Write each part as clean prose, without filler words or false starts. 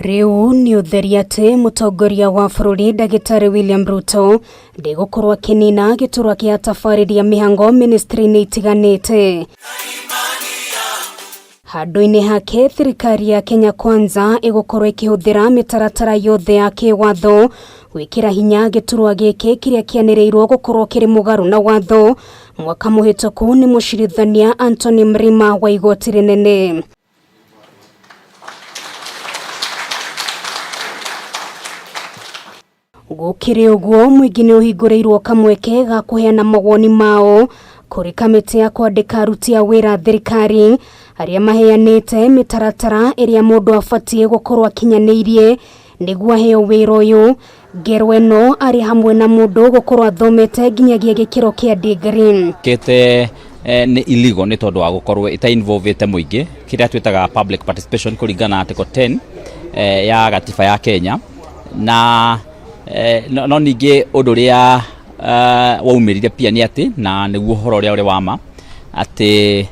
Rĩu nĩ ũtheri atĩ mũtongoria wa bũrũri Ndagĩtarĩ William Ruto ndegũkorwo akĩnina gĩturwa kĩa atabarĩri a mĩhango ministry-inĩ itiganĩte. Handũ-inĩ hake thirikari ya Kenya Kwanza ĩgũkorwo ĩkĩhũthĩra mĩtaratara yothe ya kĩwatho gwĩkĩra hinya gĩturwa gĩkĩ kĩrĩa kĩanĩrĩirwo gũkorwo kĩrĩ mũgarũ na watho mwaka mũhĩtũku nĩ mũcirithania Anthony Mrima wa igoti rĩnene. Gũkĩrĩ ũguo, mũingĩ nĩ ũhingũrĩirwo kamweke ga kũheana mawoni mao kũrĩ kamĩtĩ ya kwandĩka aruti a wĩra thirikari arĩa maheanĩte mĩtaratara ĩrĩa mũndũ abatiĩ gũkorwo akinyanĩirie nĩguo aheo wĩra ũyũ. Ngero ĩno arĩ hamwe na mũndũ gũkorwo athomete nginyagia gĩkĩro kĩa degree. Kĩte nĩ illegal nĩ tondũ wa gũkorwo ĩta involvĩte mũingĩ kĩrĩa twĩtaga public participation kũringana na article 10 ya gatiba ya Kenya. Na no, no ningĩ ũndũ ũrĩa waumĩrire pia nĩ atĩ na nĩguo ũhoro ũrĩa ũrĩ wa ma atĩ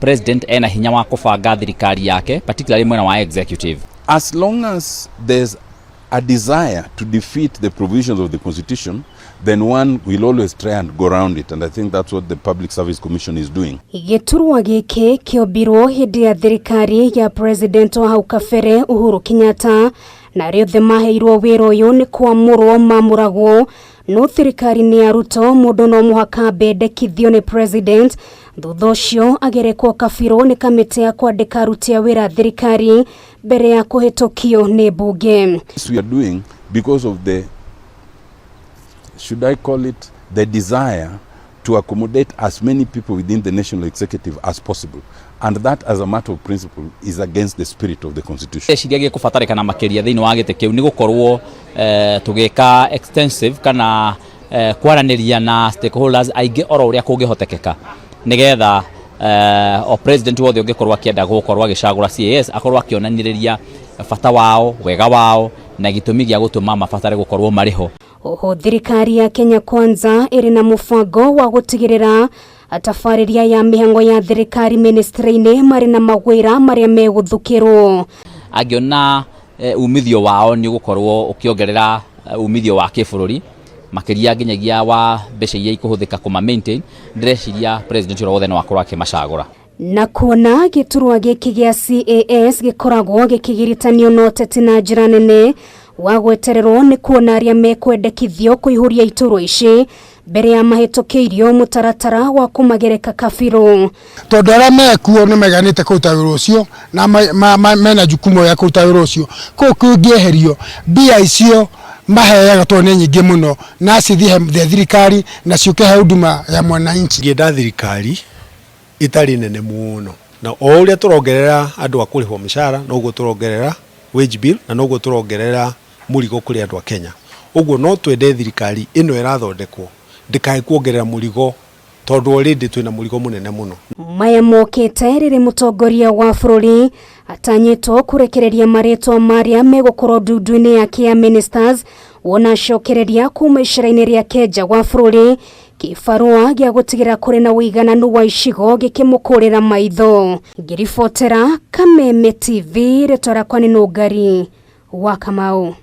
president ena hinya wa kũbanga thirikari yake particularly mwena wa executive. As long as there's a desire to defeat the provisions of the constitution, then one will always try and go round it, and I think that's what the Public Service Commission is doing. Gĩturwa gĩkĩ kĩombirwo hĩndĩ ya thirikari ya president wa hau kabere Uhuru Kenyatta na arĩa othe maheirwo wĩra ũyũ nĩ kwamũrwo mamũragwo no thirikari-inĩ ya Ruto mũndũ no mũhaka ambendekithio nĩ president thutha ũcio agerekwo kabirũ nĩ kamĩtĩ ya kwandĩka aruti a wĩra thirikari mbere ya kũhĩtũkio nĩ mbunge. This we are doing because of the, should I call it, the desire to accommodate as many people within the national executive as possible. And that, as a matter of principle, is against the spirit of the constitution. Eciria gĩkũbatarĩkana makĩria thĩinĩ wa gĩtĩ kĩu nĩ gũkorwo tũgĩka extensive kana kwaranĩria na stakeholders aingĩ oro ũrĩa kũngĩhotekeka nĩgetha o president wothe ũngĩkorwo akĩenda gũkorwo agĩcagũra CAS akorwo akĩonanĩrĩria bata wao, wega wao na gĩtũmi gĩa gũtũma mabatare gũkorwo marĩ ho. Oho thirikari ya Kenya Kwanza ĩrĩ na mũbango wa gũtigĩrĩra atabarĩria ya mĩhango ya thirikari ministry-inĩ marĩ na mawĩra marĩa megũthukĩrwo. Angĩona umithio wao nĩ ũgũkorwo ũkĩongerera umithio wa kĩbũrũri makĩria nginyagia wa mbeca iria ikũhũthĩka kũma maintain, ndĩreciria president ũrĩa wothe no akorwo akĩmacagũra. Na kuona gĩturwa gĩkĩ gĩa CAS gĩkoragwo gĩkĩgiritanio na ũteti na njĩra nene wa gwetererwo nĩ kuona arĩa mekwendekithio kũihũria iturwa ici mbere ya mahĩtũkĩirio mũtaratara wa kũmagereka kabirũ. Tondũ arĩa mekuo nĩ maiganĩte kũruta wĩra ũcio na mena jukumu ya kũruta wĩra ũcio, kũu kũngĩeherio mbia icio maheaga tondũ nĩ nyingĩ mũno na cithiĩ he thirikari na ciũke he huduma ya mwananchi. Ngĩenda thirikari ĩtarĩ nene mũno na o ũrĩa tũrongerera andũ a kũrĩhwo mĩcara noguo tũrongerera wage bill na noguo tũrongerera mũrigo kũrĩ andũ a Kenya. Ũguo no twende thirikari ĩno ĩrathondekwo ndĩkae kuongerera mũrigo tondũ already twĩna mũrigo mũnene mũno. Maya mokĩte rĩrĩ mũtongoria wa bũrũri atanyĩtwo kũrekereria marĩtwa marĩa megũkorwo ndundu-inĩ yake ya ministers wona acokereria kuma icera-inĩ rĩake nja wa bũrũri kĩbarũa gĩa gũtigĩra kũrĩ na ũigananu wa icigo gĩkĩmũkũrĩra maitho. Ngĩribotera Kameme TV, rĩtwa rĩakwa nĩ Nũngari wa Kamau.